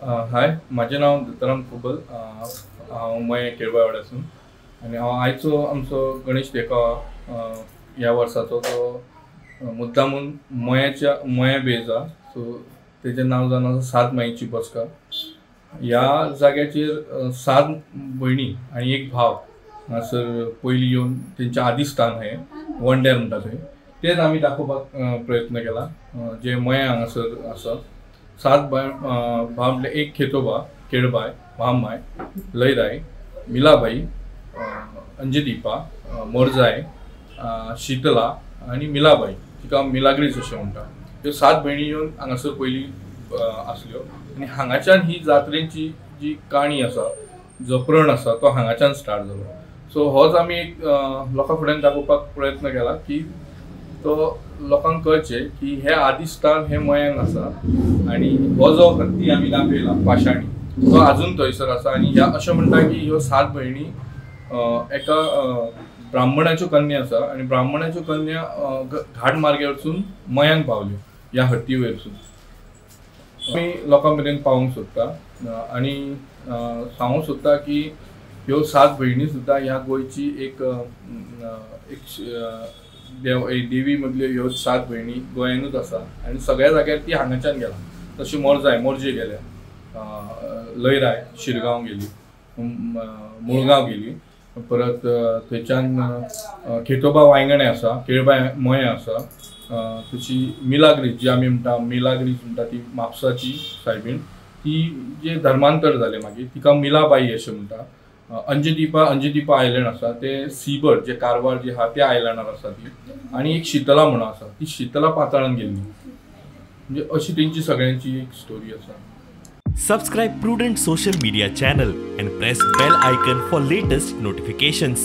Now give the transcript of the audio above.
हाय, म्हजें नांव दत्ताराम कोबल. हांव मयें केळबायवाड्यासून आनी हांव आयचो आमचो गणेश देखाव ह्या वर्साचो तो मुद्दामून मयाच्या मया बेजा, सो तेजें नांव जावन आसा सात माईची बसका. ह्या जाग्याचेर 7 भयणी आनी एक भाव हांगासर पयलीं येवन तेंचें आदी स्थान हें वंड्यार म्हणटा थंय, तेच आमी दाखोवपाक प्रयत्न केला. जे मया हांगासर आसा 7 भाव म्हटल्यार एक खेतोबा, केळबाय, मामाय, लयराय, मिलाबाई, अंजदीपा, मोरजाय, शितला आनी मिलाबाई, तिका मिलाग्रीस अशें म्हणटा. ह्यो 7 भयणी येवन हांगासर पयलीं आसल्यो आनी हांगाच्यान ही जात्रेची जी काणी आसा, जो प्रण आसा तो हांगाच्यान स्टार्ट जालो. सो होच आमी एक लोकां फुड्यान दाखोवपाक प्रयत्न केला की तो लोकांक कळचें की हें आदिस्थान हें मयान आसा आनी हो जो हत्ती आमी दाखयला पाशाणी तो आजून थंयसर आसा. आनी ह्या अशें म्हणटा की ह्यो 7 भयणी एका ब्राह्मणाच्यो कन्या आसा आनी ब्राह्मणाच्यो कन्या घाट मार्गे वचून मयान पावल्यो ह्या हत्ती वयरसून. आमी लोकां मेरेन पावोवंक सोदता आनी सांगूंक सोदता की ह्यो 7 भयणी सुद्दां ह्या गोंयची एक एक देवी मदल्यो ह्यो 7 भयणी गोंयानूच आसा आनी सगळ्या जाग्यार ती हांगाच्यान गेला. तशी मोरजाय, मोरजे गेल्या, लयराय शिरगांव गेली, मुळगांव गेली, परत थंयच्यान खेतोबा वांयगणें आसा, केळबाय मयें आसा, तशी मिलाग्रीस जी आमी म्हणटा मिलाग्रीस म्हणटा ती म्हापसाची सायबीण, ती जे धर्मांतर जालें मागीर तिका मिलाबाई अशें म्हणटा. अंजदीपा, अंजदीपा आयलंड आसा ते सीबर्ड जे कारवार जे आहा त्या आयलंडार आसा ती, आनी एक शितला म्हणून आसा ती शितला पाताळान गेल्ली. म्हणजे अशी तेंची सगळ्यांची एक स्टोरी आसा. Subscribe Prudent social media channel and press bell icon for latest notifications.